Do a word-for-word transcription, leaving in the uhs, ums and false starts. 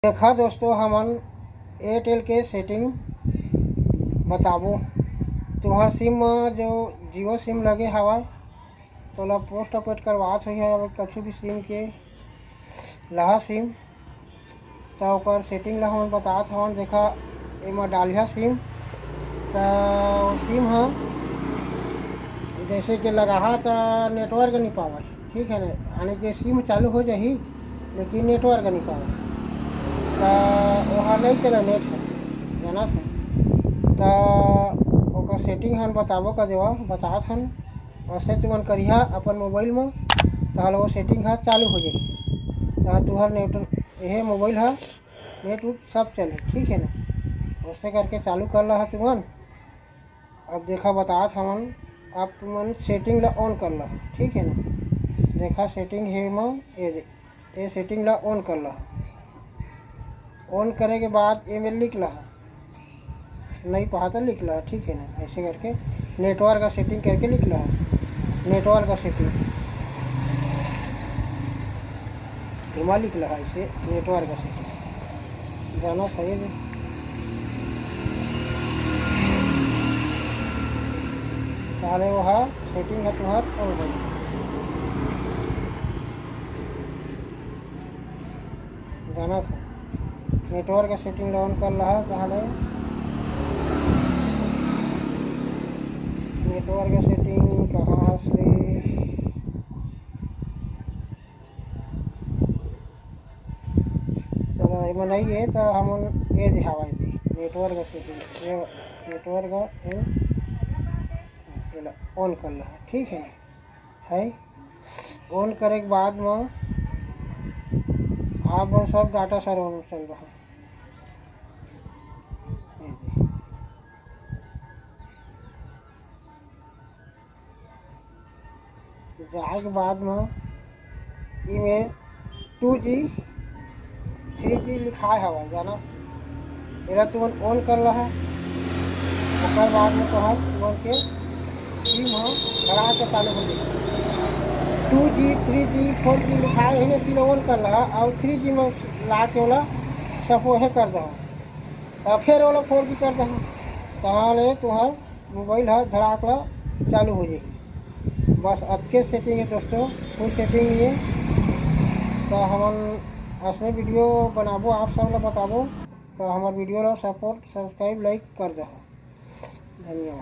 देखा दोस्तों, हमन एयरटेल के सेटिंग बताबो। तुहर सिम म जो जियो सिम लगे हवय, तोला पोस्ट अपडेट करवात होही, अगर कछु भी सिम के लहा सिम, त ओकर सेटिंग ला हमन बतात हवन। देखा, एमा डालिहा सिम, त ओ सिम ह जैसे कि लगाहा त नेटवर्क नहीं पावय, ठीक है ना, यानी कि सिम चालू हो जाही लेकिन नेटवर्क नहीं पावय, त ओहा नहीं चले नेट ह, जानत है। त ओकर सेटिंग हन बताबो का देवा, बतात हन। वैसे तुमन करिहा अपन मोबाइल म, ताहले वो सेटिंग ह चालू हो जाही, त तुहर नेट, यह मोबाइल ह नेट उट सब चले, ठीक है ना। वैसे करके चालू कर लहा तुमन। अब देखा, बतात हमन, आप तुमन सेटिंग ला ऑन कर लहा, ठीक है ना। देखा, सेटिंग हे म, ये दे, ये सेटिंग ला ऑन कर लहा। ऑन करे के बाद एमे लिख लहा, नहीं पहा तो लिख लहा, ठीक है ना। ऐसे करके नेटवर्क का सेटिंग करके लिख लहा, नेटवर्क का सेटिंग एमा लिख लहा, ऐसे नेटवर्क का सेटिंग जाना सही है। ताहले वो हा सेटिंग है तुम्हार ऑन हो जाना था। नेटवर्क सेटिंग ऑन कर लहा, ताहले नेटवर्क सेटिंग कहाँ से? चला, एमा नहीं है, तो हमन ये दिखावा दे, नेटवर्क सेटिंग, ये नेटवर्क, ये, ये ला, ऑन कर ला, ठीक है, है। ऑन करे के बाद में आप मन सब डाटा सर्वर में चल रहा। ये दे। जाए के बाद में इमे टू जी, थ्री जी लिखाए हवय, जाना, एला तुमन ऑन कर लहा। ओकर बाद में तोहर तुमन के सिम ह खड़ा के चालू हो जाही। To ji, three G, four G लिखाए रही, एला ऑन कर लहा, और थ्री जी में ला के ओला सफोहे कर दहा, तब फिर ओला फोर जी कर दहा, तहाँ ले तुहर मोबाइल ह धड़ाक ला चालू हो जाही। बस अतके सेटिंग है दोस्तों, कोई सेटिंग नहीं है। तो हमन असने वीडियो बनाबो, आप सब ला बताबो। तो हमार वीडियो ला सपोर्ट, सब्सक्राइब, लाइक कर दो। धन्यवाद।